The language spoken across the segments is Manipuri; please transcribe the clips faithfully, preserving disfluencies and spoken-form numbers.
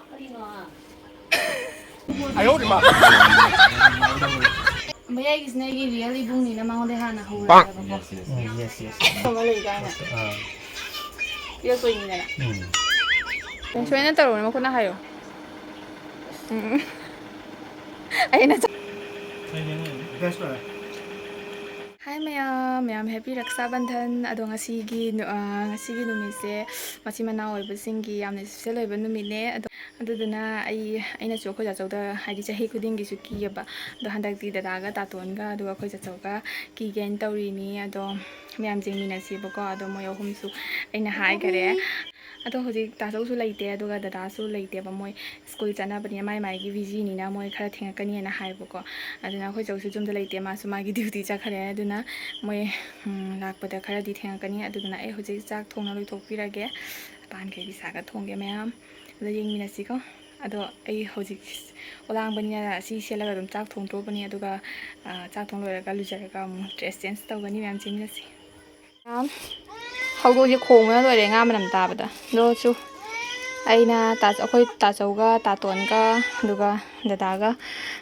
ꯀꯔꯤꯅꯣ? ꯑꯌꯣ ꯃꯥ꯫ ꯃꯌꯥꯏꯒꯤꯁꯤꯅ ꯑꯩꯒꯤ ꯔꯤꯌꯦꯜ ꯏꯕꯨꯡꯅꯤꯅ ꯃꯉꯣꯟꯗ ꯍꯥꯟꯅ ꯍꯧꯔꯦꯕꯀꯣ꯫ ꯎꯝ, yes, yes. ꯑꯃ ꯂꯩꯗꯥꯏꯅꯦ? ꯑꯥ꯫ ꯄꯤꯔꯛꯇꯣꯏꯅꯤꯗꯅ꯫ ꯎꯝ꯫ ꯁꯣꯏꯅ ꯇꯧꯔꯣꯅꯦ, ꯃꯈꯨꯠꯅ ꯍꯥꯏꯌꯣ꯫ ꯎꯝ꯫ ꯑꯩꯅ ꯆ- ꯍꯥꯏ ꯃꯌꯥꯝ, ꯃꯌꯥꯝ ꯍꯦꯄꯤ ꯔꯛꯁꯥ ꯕꯟꯙꯟ꯫ ꯑꯗꯣ ꯉꯁꯤꯒꯤ ꯅꯨ-, ꯑ, ꯉꯁꯤꯒꯤ ꯅꯨꯃꯤꯠꯁꯦ ꯃꯆꯤꯟ ꯃꯅꯥꯎ ꯑꯣꯏꯕꯁꯤꯡꯒꯤ ꯌꯥꯝꯅ ꯏꯁꯄꯤꯁꯦꯜ ꯑꯣꯏꯕ ꯅꯨꯃꯤꯠꯅꯦ꯫ ꯑꯗꯣ ꯑꯗꯨꯗꯨꯅ ꯑꯩ, ꯑꯩꯅꯁꯨ ꯑꯩꯈꯣꯏ ꯆꯥꯆꯧꯗ, ꯍꯥꯏꯗꯤ ꯆꯍꯤ ꯈꯨꯗꯤꯡꯒꯤꯁꯨ ꯀꯤꯌꯦꯕ꯫ ꯑꯗꯣ ꯍꯟꯗꯛꯇꯤ ꯗꯗꯥꯒ ꯇꯥꯇꯣꯟꯒ ꯑꯗꯨꯒ ꯑꯩꯈꯣꯏ ꯆꯥꯆꯧꯒ ꯀꯤꯒꯦꯅ ꯇꯧꯔꯤꯅꯤ꯫ ꯑꯗꯣ ꯃꯌꯥꯝ ꯌꯦꯡꯃꯤꯟꯅꯁꯦꯕꯀꯣ꯫ ꯑꯗꯣ ꯃꯣꯏ ꯑꯍꯨꯝꯁꯨ ꯑꯩꯅ ꯍꯥꯏꯈꯔꯦ꯫ ꯑꯗꯣ ꯍꯧꯖꯤꯛ ꯇꯥꯆꯧꯁꯨ ꯂꯩꯇꯦ, ꯑꯗꯨꯒ ꯗꯗꯥꯁꯨ ꯂꯩꯇꯦꯕ꯫ ꯃꯣꯏ ꯁ꯭ꯀꯨꯜ ꯆꯠꯅꯕꯅꯤꯅ ꯃꯥꯏ ꯃꯥꯏꯒꯤ ꯕꯤꯖꯤꯅꯤꯅ ꯃꯣꯏ ꯈꯔ ꯊꯦꯡꯉꯛꯀꯅꯤꯅ ꯍꯥꯏꯕꯀꯣ꯫ ꯑꯗꯨꯅ ꯑꯩꯈꯣꯏ ꯆꯧꯁꯨ ꯌꯨꯝꯗ ꯂꯩꯇꯦ, ꯃꯥꯁꯨ ꯃꯥꯒꯤ ꯗ꯭ꯌꯨꯇꯤ ꯆꯠꯈ꯭ꯔꯦ꯫ ꯑꯗꯨꯅ ꯃꯣꯏ, ꯎꯝ, ꯂꯥꯛꯄꯗ ꯈꯔꯗꯤ ꯊꯦꯡꯉꯛꯀꯅꯤ꯫ ꯑꯗꯨꯗꯨꯅ ꯑꯩ ꯍꯧꯖꯤꯛ ꯆꯥꯛ ꯊꯣꯡꯅ ꯂꯣꯏꯊꯣꯛꯄꯤꯔꯒꯦ꯫ ꯄꯥꯟ ꯀꯩ ꯁꯥꯒ ꯊꯣꯡꯒꯦ ꯃꯌꯥꯝ꯫ ꯑꯗꯣ ꯌꯦꯡꯃꯤꯟꯅꯁꯤꯀꯣ꯫ ꯑꯗꯣ ꯑꯩ ꯍꯧꯖꯤꯛ ꯂꯥꯡꯕꯅꯤꯅ ꯁꯤ ꯁꯦꯠꯂꯒ ꯑꯗꯨꯝ ꯆꯥꯛ ꯊꯣꯡꯗꯣꯛꯄꯅꯤ꯫ ꯑꯗꯨꯒ, ꯑ, ꯆꯥꯛ ꯊꯣꯡ ꯂꯣꯏꯔꯒ ꯂꯨꯖꯔꯒ ꯑꯃꯨꯛ ꯗ꯭ꯔꯦꯁ ꯆꯦꯟꯖ ꯇꯧꯒꯅꯤ꯫ ꯃꯌꯥꯝ ꯆꯦꯟꯃꯤꯟꯅꯁꯤ꯫ ꯍꯧꯗꯣꯡꯁꯦ ꯈꯣꯡꯕꯅ ꯂꯣꯏꯔꯦ, ꯉꯥ ꯃꯅꯝ ꯇꯥꯕꯗ꯫ ꯑꯗꯣ ꯁꯨ ꯑꯩꯅ ꯇꯥ-, ꯑꯩꯈꯣꯏ ꯇꯥꯆꯧꯒ ꯇꯥꯇꯣꯟꯒ ꯑꯗꯨꯒ ꯗꯗꯥꯒ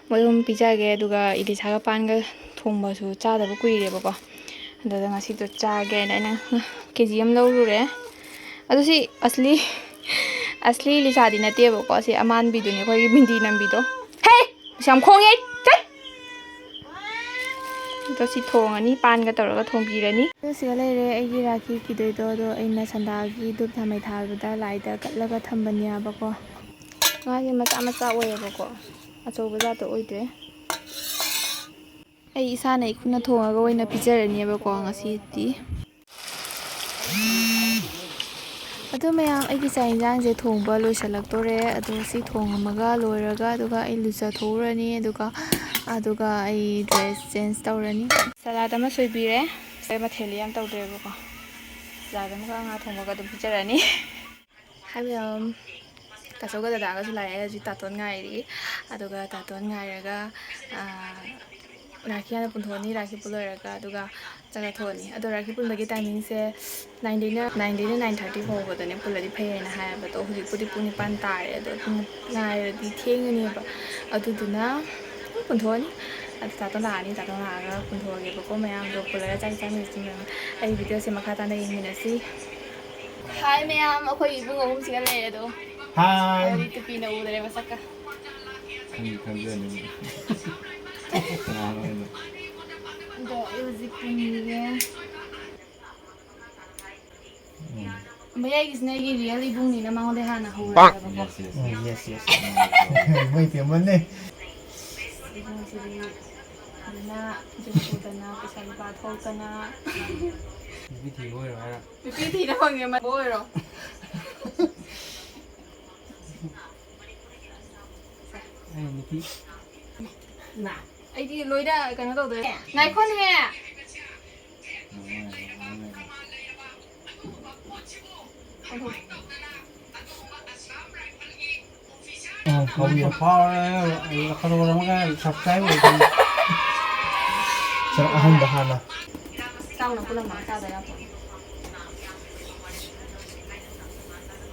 ꯃꯣꯏ ꯑꯍꯨꯝ ꯄꯤꯖꯒꯦ꯫ ꯑꯗꯨꯒ ꯏꯂꯤꯁꯥꯒ ꯄꯥꯟꯒ ꯊꯣꯡꯕꯁꯨ ꯆꯥꯗꯕ ꯀꯨꯏꯔꯦꯕꯀꯣ꯫ ꯑꯗꯨꯗ ꯉꯁꯤꯗꯣ ꯆꯥꯒꯦꯅ ꯑꯩꯅ ꯀꯦ ꯖꯤ ꯑꯃ ꯂꯧꯔꯨꯔꯦ꯫ ꯑꯗꯨ ꯁꯤ ꯑꯁꯂꯤ, ꯑꯁꯂꯤ ꯏꯂꯤꯁꯥꯗꯤ ꯅꯠꯇꯦꯕꯀꯣ, ꯁꯤ ꯑꯃꯥꯟꯕꯤꯗꯨꯅꯦ, ꯑꯩꯈꯣꯏꯒꯤ ꯃꯤꯟꯗꯤ ꯅꯝꯕꯤꯗꯣ꯫ ꯍꯦ! ꯑꯁ, ꯌꯥꯝ ꯈꯣꯡꯉꯦ꯫ ꯆꯠ! ꯑꯗꯣ ꯁꯤ ꯊꯣꯡꯉꯅꯤ, ꯄꯥꯟꯒ ꯇꯧꯔꯒ ꯊꯣꯡꯕꯤꯔꯅꯤ꯫ ꯑꯗꯣ ꯁꯤꯗ ꯂꯩꯔꯦ ꯑꯩꯒꯤ ꯔꯥꯈꯤ ꯀꯤꯗꯣꯏꯗꯣ꯫ ꯑꯗꯣ ꯑꯩꯅ ꯁꯟꯗꯥꯒꯤ ꯙꯨꯞ ꯊꯥꯎꯃꯩ ꯊꯥꯕꯗ ꯂꯥꯏꯗ ꯀꯠꯂꯒ ꯊꯝꯕꯅꯦꯕꯀꯣ꯫ ꯉꯥꯁꯦ ꯃꯆꯥ ꯃꯆꯥ ꯑꯣꯏꯌꯦꯕꯀꯣ, ꯑꯆꯧꯕ ꯖꯥꯠꯇꯣ ꯑꯣꯏꯗ꯭ꯔꯦ꯫ ꯑꯩ ꯏꯁꯥꯅ ꯏꯈꯨꯠꯅ ꯊꯣꯡꯉꯒ ꯑꯣꯏꯅ ꯄꯤꯖꯔꯅꯦꯕꯀꯣ ꯉꯁꯤꯗꯤ꯫ ꯑꯗꯨ ꯃꯌꯥꯝ, ꯑꯩꯒꯤ ꯆꯥꯛ ꯌꯦꯟꯁꯥꯡꯁꯦ ꯊꯣꯡꯕ ꯂꯣꯏꯁꯤꯜꯂꯛꯇꯣꯔꯦ꯫ ꯑꯗꯣ ꯁꯤ ꯊꯣꯡꯉꯝꯃꯒ ꯂꯣꯏꯔꯒ ꯑꯗꯨꯒ ꯑꯩ ꯂꯨꯖꯊꯣꯛꯎꯔꯅꯤ꯫ ꯑꯗꯨꯒ, ꯑꯗꯨꯒ ꯑꯩ ꯗ꯭ꯔꯦꯁ ꯆꯦꯟꯖ ꯇꯧꯔꯅꯤ꯫ ꯁꯂꯥꯗ ꯑꯃ ꯁꯣꯏꯕꯤꯔꯦ꯫ ꯁꯦ ꯃꯊꯦꯜꯗꯤ ꯌꯥꯝ ꯇꯧꯗ꯭ꯔꯦꯕꯀꯣ꯫ ꯁꯂꯥꯗ ꯑꯃꯒ ꯉꯥ ꯊꯣꯡꯕꯒ ꯑꯗꯨꯝ ꯄꯤꯖꯔꯅꯤ꯫ ꯍꯥꯏ ꯃꯌꯥꯝ, ꯇꯥꯆꯧꯒ ꯗꯗꯥꯒꯁꯨ ꯂꯥꯛꯑꯦ꯫ ꯍꯧꯖꯤꯛ ꯇꯥꯇꯣꯟ ꯉꯥꯏꯔꯤ꯫ ꯑꯗꯨꯒ ꯇꯥꯇꯣꯟ ꯉꯥꯏꯔꯒ, ꯑꯥ, ꯔꯥꯈꯤ ꯍꯥꯟꯅ ꯄꯨꯟꯊꯣꯛꯑꯅꯤ, ꯔꯥꯈꯤ ꯄꯨꯜ ꯂꯣꯏꯔꯒ ꯑꯗꯨꯒ ꯆꯥꯛ ꯆꯥꯊꯣꯛꯑꯅꯤ꯫ ꯑꯗꯣ ꯔꯥꯈꯤ ꯄꯨꯟꯕꯒꯤ ꯇꯥꯏꯃꯤꯡꯁꯦ ꯅꯥꯏꯟꯗꯩꯅ, ꯅꯥꯏꯟꯗꯩꯅ ꯅꯥꯏꯟ ꯊꯥꯔꯇꯤ ꯐꯥꯎꯕꯗꯅꯦ ꯄꯨꯜꯂꯗꯤ ꯐꯩ ꯍꯥꯏꯅ ꯍꯥꯏꯌꯦꯕ꯫ ꯑꯗꯣ ꯍꯧꯖꯤꯛꯄꯨꯗꯤ ꯄꯨꯡ ꯅꯤꯄꯥꯟ ꯇꯥꯔꯦ꯫ ꯑꯗꯣ ꯑꯗꯨꯝ ꯉꯥꯏꯔꯗꯤ ꯊꯦꯡꯉꯅꯦꯕ꯫ ꯑꯗꯨꯗꯨꯅ ꯑꯗꯨꯝ ꯄꯨꯟꯊꯣꯛꯑꯅꯤ꯫ ꯑꯗꯨ ꯇꯥꯇꯣꯟ ꯂꯥꯛꯑꯅꯤ, ꯇꯥꯇꯣꯟ ꯂꯥꯛꯑꯒ ꯄꯨꯟꯊꯣꯛꯑꯒꯦꯕꯀꯣ ꯃꯌꯥꯝꯗꯣ ꯄꯨꯜꯂꯒ ꯆꯥꯛ ꯆꯥꯃꯤꯟꯅꯁꯤ ꯃꯌꯥꯝ꯫ ꯑꯩ ꯚꯤꯗꯤꯑꯣꯁꯦ ꯃꯈꯥ ꯇꯥꯅ ꯌꯦꯡꯃꯤꯟꯅꯁꯤ꯫ ꯍꯥꯏ ꯃꯌꯥꯝ, ꯑꯩꯈꯣꯏ ꯏꯕꯨꯡ ꯑꯍꯨꯝꯁꯤꯒ ꯂꯩꯔꯦ ꯑꯗꯣ꯫ ꯍꯥꯏ꯫ ꯃꯣꯏꯗꯤ ꯇꯨꯄꯤꯅ ꯎꯗ꯭ꯔꯦ ꯃꯁꯛꯀ꯫ ꯈꯪꯗꯤ ꯈꯪꯖꯅꯤ꯫ ꯀꯅꯥꯅꯣ ꯍꯥꯏꯗꯣ? ꯑꯗꯣ ꯑꯩ ꯍꯧꯖꯤꯛ ꯄꯨꯅꯤꯡꯉꯦ꯫ ꯎꯝ꯫ ꯃꯌꯥꯏꯒꯤꯁꯤꯅ ꯑꯩꯒꯤ ꯔꯤꯌꯦꯜ ꯏꯕꯨꯡꯅꯤꯅ ꯃꯉꯣꯟꯗ ꯍꯥꯟꯅ ꯍꯧꯔꯒꯦꯕꯀꯣ꯫ Yes, yes, yes. ꯎꯝ, yes, yes. ꯃꯣꯏ ꯄꯦꯝꯃꯟꯅꯦ꯫ ꯏꯕꯨꯡꯁꯤꯗꯤ ꯐꯖꯅ ꯌꯨꯝ ꯄꯨꯗꯅ, ꯄꯩꯁꯥ ꯂꯨꯄꯥ ꯊꯣꯛꯇꯅ꯫ ꯅꯨꯄꯤ ꯊꯤꯕ ꯑꯣꯏꯔꯣ ꯍꯥꯏꯔ? ꯅꯨꯄꯤ ꯊꯤꯅ ꯐꯪꯉꯦ, ꯃ-, ꯑꯣꯏꯔꯣ꯫ ꯑꯩ ꯅꯨꯄꯤ꯫ ꯏꯃꯥ, ꯑꯩꯗꯤ ꯂꯣꯏꯅ ꯀꯩꯅꯣ ꯇꯧꯗꯣꯏ-, ꯉꯥꯏꯈꯣꯅꯦ꯫ ꯎꯝ, ꯍꯧꯕꯤꯌꯨ꯫ ꯐꯥꯎꯔꯦ, ꯀꯔꯣꯔ ꯑꯃꯒ subscribe ꯑꯣꯏꯗꯣꯏꯅꯤ꯫ ꯁꯥꯔ ꯑꯍꯟꯗ ꯍꯥꯟꯅ꯫ ꯆꯥꯎꯅ ꯄꯨꯜꯂꯝꯃꯒ ꯆꯥꯗ ꯌꯥꯄꯣꯠ꯫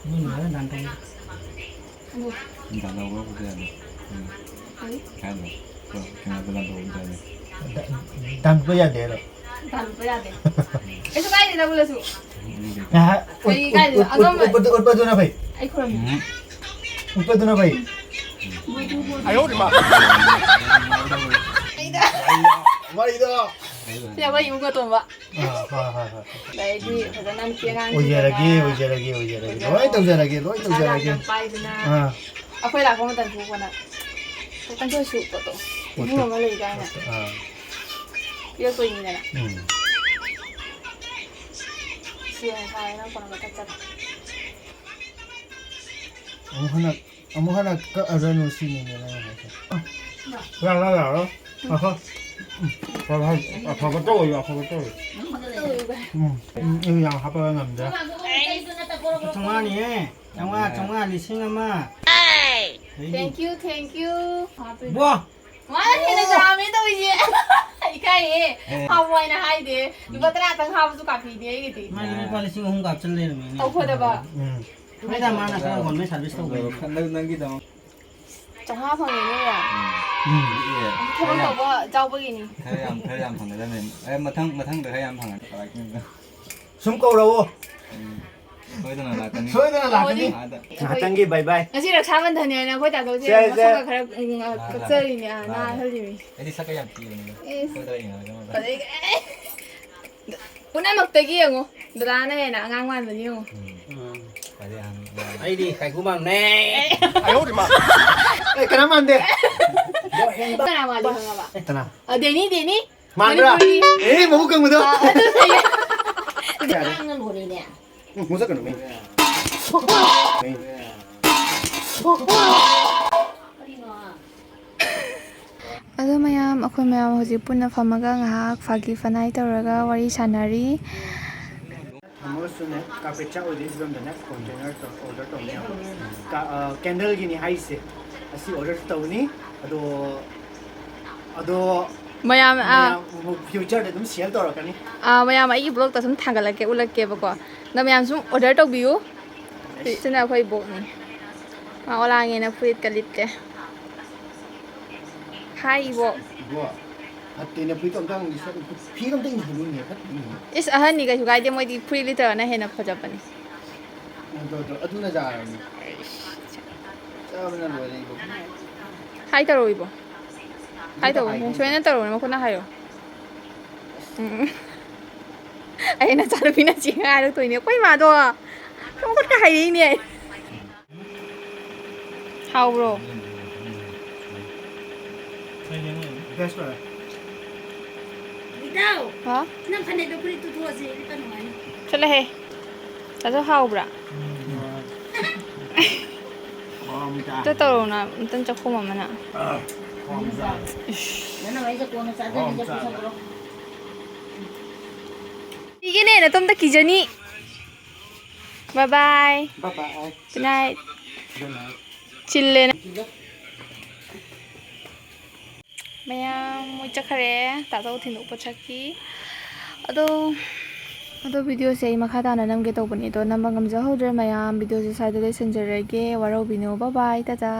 ꯃꯤ ꯂꯣꯏꯅ ꯗꯥꯟ ꯇꯧꯅꯤ꯫ ꯑꯗꯨ ꯗꯥꯟ ꯇꯧꯕ ꯌꯥꯗꯦ꯫ ꯎꯝ꯫ ꯀꯔꯤ? ꯀꯥꯏꯗꯅꯣ? ꯀꯩꯅꯣꯗ ꯗꯥꯟ ꯇꯧꯕ ꯌꯥꯗꯦ꯫ ꯗꯥ-, ꯗꯥꯟ ꯄꯨꯕ ꯌꯥꯗꯦ ꯍꯥꯏꯔꯣ? ꯗꯥꯟ ꯄꯨꯕ ꯌꯥꯗꯦ꯫ ꯀꯩꯁꯨ ꯀꯥꯏꯗꯦꯗ ꯄꯨꯜꯂꯁꯨ꯫ ꯎꯝ꯫ ꯉꯥꯏꯍꯥꯛ ꯎꯠ-, ꯀꯔꯤ ꯎꯠ-, ꯀꯥꯏꯗꯅꯣ? ꯎꯠ-, ꯎꯠ-, ꯑꯗꯨꯝ ꯎꯠꯄꯗꯨ, ꯎꯠꯄꯗꯨꯅ ꯐꯩ꯫ ꯑꯩ ꯈꯨꯔꯨꯝꯃꯤ꯫ ꯎꯝ꯫ ꯎꯠꯄꯗꯨꯅ ꯐꯩ꯫ ꯋꯥꯔꯤꯗꯣ꯫ ꯁꯤꯅ ꯑꯩꯈꯣꯏ ꯏꯕꯨꯡ ꯑꯇꯣꯝꯕ꯫ ꯑꯥ, ꯍꯣꯏ, ꯍꯣꯏ, ꯍꯣꯏ꯫ ꯑꯗꯩꯗꯤ ꯐꯖꯅ ꯅꯨꯄꯤ ꯑꯉꯥꯡꯁꯤꯡꯗꯅ ꯑꯣꯏꯖꯔꯒꯦ, ꯑꯣꯏꯖꯔꯒꯦ, ꯑꯣꯏꯖꯔꯒꯦ꯫ ꯂꯣꯏ ꯇꯧꯖꯔꯒꯦ, ꯂꯣꯏ ꯄꯩꯁꯥ ꯇꯧꯖꯔꯒꯦ꯫ ꯌꯥꯝ ꯄꯥꯏꯗꯅ꯫ ꯑꯥ꯫ ꯑꯩꯈꯣꯏ ꯂꯥꯛꯄ ꯃꯇꯝ ꯊꯣꯛꯄꯅ ꯈꯤꯇꯪ ꯊꯣꯛꯏꯁꯨ ꯄꯣꯠꯇꯣ꯫ ꯄꯣꯠꯇꯣ꯫ ꯏꯕꯨꯡ ꯑꯃ ꯂꯩ ꯀꯥꯏꯅ꯫ ꯄꯣꯠꯇꯣ, ꯑꯥ꯫ ꯄꯤꯔꯛꯇꯣꯏꯅꯤꯗꯅ꯫ ꯎꯝ꯫ ꯁꯤ ꯑꯣꯏꯅ ꯁꯥꯔꯦ, ꯅꯪ ꯐꯣꯟ ꯅꯝꯕꯔ ꯊꯛꯆꯜꯂꯣ꯫ ꯑꯃꯨꯛ ꯍꯟꯅ ꯑꯃꯨꯛ ꯍꯟꯅ ꯀꯛꯑꯁꯅꯨ ꯁꯤꯅꯤꯅꯦ ꯅꯪ ꯍꯥꯏꯁꯦ꯫ ꯌꯥꯔꯣꯏ, ꯌꯥꯔꯣꯏ꯫ ꯑꯐ-, ꯎꯝ, ꯑꯐꯕ ꯇꯧꯋꯣ, ꯑꯐꯕ ꯇꯧꯋꯣ꯫ ꯎꯝ, ꯎꯝ, ꯌꯥꯝ ꯍꯥꯞꯄꯒ ꯉꯝꯗ꯭ꯔꯦ꯫ ꯆꯥꯝꯃꯉꯥꯅꯤꯍꯦ꯫ ꯆꯥꯝꯃꯉꯥ, ꯆꯥꯝꯃꯉꯥ, ꯂꯤꯁꯤꯡ ꯑꯃ꯫ Thank you, thank you. ꯕꯣ! ꯃꯥꯅ ꯍꯦꯟꯅ ꯆꯥꯝꯃꯦ ꯇꯧꯔꯤꯁꯦ꯫ ꯏꯀꯥꯏꯌꯦ꯫ ꯑꯦ꯫ ꯍꯥꯎꯕ ꯍꯥꯏꯅ ꯍꯥꯏꯗꯦ꯫ ꯂꯨꯄꯥ ꯇꯔꯥꯇꯪ ꯍꯥꯞꯄꯁꯨ ꯀꯥꯞꯄꯤꯅꯦ ꯑꯩꯒꯤꯗꯤ꯫ ꯃꯥꯅ ꯂꯨꯄꯥ ꯂꯤꯁꯤꯡ ꯑꯍꯨꯝ ꯀꯥꯞꯆꯜ ꯂꯩꯔꯝꯃꯤꯅꯦ꯫ ꯇꯧꯊꯣꯛꯑꯗꯕ꯫ ꯎꯝ꯫ ꯍꯣꯏꯗ, ꯃꯥꯅ ꯈꯔ ꯍꯣꯟꯕꯩ ꯁꯥꯔꯚꯤꯁ ꯇꯧꯕꯩꯅꯦ꯫ ꯅꯪ-, ꯅꯪꯒꯤꯗꯃꯛ꯫ ꯆꯥꯝꯃꯉꯥ ꯐꯪꯉꯦ ꯅꯣꯏ ꯌꯥꯝ꯫ ꯎꯝ꯫ ꯊꯕꯛ ꯈꯔ ꯌꯥꯝ, ꯇꯧꯕ ꯌꯥꯎꯕꯒꯤꯅꯤ꯫ ꯈꯔ ꯌꯥꯝ, ꯈꯔ ꯌꯥꯝ ꯐꯪꯒꯗꯕꯅꯦ꯫ ꯑꯦ, ꯃꯊꯪ, ꯃꯊꯪꯗ ꯈꯔ ꯌꯥꯝ ꯐꯪꯉꯗꯤ ꯀꯃꯥꯏꯅ ꯇꯧꯅꯤ? ꯁꯨꯝ ꯀꯧꯔꯛꯑꯣ꯫ ꯎꯝ꯫ ꯁꯣꯏꯗꯅ ꯂꯥꯛꯀꯅꯤ꯫ ꯁꯣꯏꯗꯅ ꯂꯥꯛꯀꯅꯤ꯫ ꯑꯩꯈꯣꯏ ꯉꯥꯏꯍꯥꯛꯇꯪꯒꯤ bye bye꯫ ꯉꯁꯤ ꯔꯛꯁꯥ ꯕꯟꯙꯟꯅꯤ ꯍꯥꯏꯅ ꯑꯩꯈꯣꯏ ꯇꯥꯗꯧꯁꯦ ꯁꯦ, ꯁꯦ꯫ ꯃꯁꯝꯒ ꯈꯔ, ꯎꯝ, ꯑ, ꯅꯥꯜꯂꯦ꯫ ꯀꯛꯆꯔꯤꯅꯦ, ꯑ, ꯅꯥꯜꯂꯦ꯫ ꯅꯥꯜꯍꯜꯂꯤꯃꯤ꯫ ꯑꯩꯗꯤ ꯁꯛꯀ ꯌꯥꯝ ꯊꯤꯕꯅꯤꯗ꯫ ꯏꯁ꯫ ꯁꯣꯏꯗꯅ ꯌꯦꯡꯉꯒ ꯃꯇꯧ꯫ ꯐꯖꯩ꯫ ꯄꯨꯝꯅꯃꯛꯇꯒꯤ ꯌꯦꯡꯉꯣ, ꯗꯗꯥꯅ ꯍꯦꯟꯅ ꯑꯉꯥꯡ ꯃꯥꯟꯕꯅꯤ ꯌꯦꯡꯉꯣ꯫ ꯎꯝ꯫ ꯎꯝ꯫ ꯐꯔꯦ, ꯌꯥꯝ ꯅꯨꯡꯉꯥꯏ꯫ ꯑꯩꯗꯤ ꯀꯥꯏꯀꯨ ꯃꯥꯟꯕꯅꯦ꯫ ꯑꯦ, ꯀꯅꯥ ꯃꯥꯟꯗꯦ? ꯀꯅꯥ ꯃꯥꯜꯂꯤ ꯈꯪꯉꯕ? ꯀꯅꯥ? ꯑ, ꯗꯦꯅꯤ, ꯗꯦꯅꯤ꯫ ꯃꯥꯟꯕ꯭ꯔꯥ? ꯃꯅꯤꯄꯨꯔꯒꯤ ꯑꯦ, ꯃꯕꯨꯛ ꯀꯪꯕꯗꯣ꯫ ꯑ, ꯑꯗꯨ ꯌꯥꯔꯦ꯫ ꯉꯥꯡꯅ ꯂꯣꯏꯔꯦꯅꯦ꯫ ꯎꯝ, ꯃꯨꯊꯠꯀꯅꯨ, ꯃꯤ꯫ ꯃꯤ꯫ ꯀꯔꯤꯅꯣ? ꯑꯗꯣ ꯃꯌꯥꯝ, ꯑꯩꯈꯣꯏ ꯃꯌꯥꯝ ꯍꯧꯖꯤꯛ ꯄꯨꯟꯅ ꯐꯝꯃꯒ ꯉꯥꯏꯍꯥꯛ ꯐꯥꯒꯤ ꯐꯅꯥꯏ ꯇꯧꯔꯒ ꯋꯥꯔꯤ ꯁꯥꯟꯅꯔꯤ꯫ ꯊꯝꯃꯒꯁꯨꯅꯦ, ꯀꯥꯔꯄꯦꯠ ꯆꯥꯛ ꯑꯣꯏꯗꯣꯏ ꯐꯤꯕꯝꯗꯅꯦ, ꯀꯣꯟꯇꯦꯅꯔ ꯇꯧ-, ꯑꯣꯔꯗꯔ ꯇꯧꯅꯦꯕ꯫ ꯀ-, ꯑ, ꯀꯦꯟꯗꯜꯒꯤꯅꯤ ꯍꯥꯏꯁꯦ꯫ ꯑꯁꯤ ꯑꯣꯔꯗꯔꯁꯨ ꯇꯧꯅꯤ꯫ ꯑꯗꯣ, ꯑꯗꯣ ꯃꯌꯥꯝ, ꯑ, ꯃꯌꯥꯝ ꯐ꯭ꯌꯨꯆꯔꯗ ꯑꯗꯨꯝ ꯁꯦꯜ ꯇꯧꯔꯛꯀꯅꯤ꯫ ꯑ, ꯃꯌꯥꯝ ꯑꯩꯒꯤ ꯕ꯭ꯂꯣꯛꯇ ꯁꯨꯝ ꯊꯥꯒꯠꯂꯛꯀꯦ, ꯎꯠꯂꯛꯀꯦꯕꯀꯣ꯫ ꯑꯗꯣ ꯃꯌꯥꯝ ꯁꯨꯝ ꯑꯣꯔꯗꯔ ꯇꯧꯕꯤꯌꯨ꯫ ꯁꯤꯅ ꯑꯩꯈꯣꯏ ꯕꯣꯛꯅꯤ꯫ ꯃꯥ ꯑꯣꯂꯥꯡꯉꯦꯅ ꯐꯨꯔꯤꯠꯀ ꯂꯤꯠꯇꯦ꯫ ꯍꯥꯏ, ꯏꯕꯣꯛ꯫ ꯏꯕꯣꯛ, ꯐꯠꯇꯦꯅꯦ, ꯐꯨꯔꯤꯠꯇꯣ ꯑꯝꯇ ꯍꯪꯒꯦ, ꯁꯦ-, ꯐꯤꯗꯣ ꯑꯝꯇ ꯏꯟꯍꯜꯂꯨꯅꯦ, ꯐꯠꯇꯦꯅꯦ꯫ ꯏꯁ, ꯑꯍꯟꯅꯤ ꯀꯩꯁꯨ ꯀꯥꯏꯗꯦ, ꯃꯣꯏꯗꯤ ꯐꯨꯔꯤꯠ ꯂꯤꯠꯇꯕꯅ ꯍꯦꯟꯅ ꯐꯖꯕꯅꯤ꯫ ꯑꯗꯣ, ꯑꯗꯣ, ꯑꯗꯨꯅ ꯌꯥꯔꯕꯅꯤ꯫ ꯆꯥꯕꯅ ꯂꯣꯏꯔꯦ, ꯏꯕꯣꯛ꯫ ꯍꯥꯏ ꯇꯧꯔꯣ, ꯏꯕꯣꯛ꯫ ꯍꯥꯏ ꯑꯝꯇ ꯇꯧꯔꯣ, ꯍꯥꯏꯒꯦ꯫ ꯁꯨꯃꯥꯏꯅ ꯇꯧꯔꯣ, ꯃꯈꯨꯠꯅ ꯍꯥꯏꯌꯣ꯫ ꯎꯝ꯫ ꯑꯩ ꯅꯆꯥꯅꯨꯄꯤꯅ ꯆꯦꯡ ꯍꯥꯏꯔꯛꯇꯣꯏꯅꯦ꯫ ꯑꯩꯈꯣꯏ ꯏꯃꯥꯗꯣ ꯃꯈꯨꯠꯀ ꯍꯥꯏꯔꯛꯏꯅꯦ꯫ ꯍꯥꯎꯕ꯭ꯔꯣ? ꯕꯦꯁ ꯑꯣꯏꯔꯦ꯫ ꯏꯇꯥꯎ, ꯍꯥ? ꯅꯪ ꯐꯅꯦꯛꯇꯣ ꯐꯨꯔꯤꯠ ꯇꯨꯊꯣꯛꯑꯁꯤ, ꯂꯤꯠꯄ ꯅꯨꯡꯉꯥꯏꯅꯤ꯫ ꯆꯠꯂꯣꯍꯦ꯫ ꯆꯥꯖꯧ, ꯍꯥꯎꯕ꯭ꯔꯥ? ꯍꯥꯎꯔꯝꯗ꯭ꯔꯥ? ꯑꯝꯇ ꯇꯧꯔꯛꯎꯅ, ꯑꯝꯇꯪ ꯆꯥꯛꯈꯣꯝ ꯑꯃꯅ꯫ ꯍꯥꯎꯔꯝꯗ꯭ꯔꯥ? ꯏꯁ꯫ ꯅꯪ ꯑꯩꯁꯦ ꯀꯣꯟꯅ ꯆꯥꯖꯅꯤꯗ, ꯍꯥꯎꯔꯝꯗ꯭ꯔꯥ? ꯄꯨꯊꯣꯛꯈ꯭ꯔꯣ꯫ ꯄꯤꯒꯦꯅꯦ, ꯅꯇꯣꯝꯇ ꯀꯤꯖꯅꯤ꯫ Bye bye꯫ Bye bye꯫ Good night꯫ Good night꯫ ꯆꯤꯜꯂꯦ ꯅꯪ꯫ ꯃꯌꯥꯝ ꯃꯣꯏ ꯆꯠꯈ꯭ꯔꯦ, ꯇꯥꯆꯧ ꯊꯤꯟꯗꯣꯛꯄ ꯆꯠꯈꯤ꯫ ꯑꯗꯣ ꯑꯗꯣ ꯚꯤꯗꯤꯑꯣꯁꯦ ꯑꯩ ꯃꯈꯥ ꯇꯥꯅ ꯅꯝꯒꯦ ꯇꯧꯕꯅꯦ, ꯑꯗꯣ ꯅꯝꯕ ꯉꯝꯖꯍꯧꯗ꯭ꯔꯦ ꯃꯌꯥꯝ꯫ ꯚꯤꯗꯤꯑꯣꯁꯦ ꯁ꯭ꯋꯥꯏꯗ ꯂꯣꯏꯁꯤꯟꯖꯔꯒꯦ, ꯋꯥꯔꯧꯕꯤꯅꯨ꯫ ꯕꯥꯏ ꯕꯥꯏ, ꯇꯥꯇꯥ꯫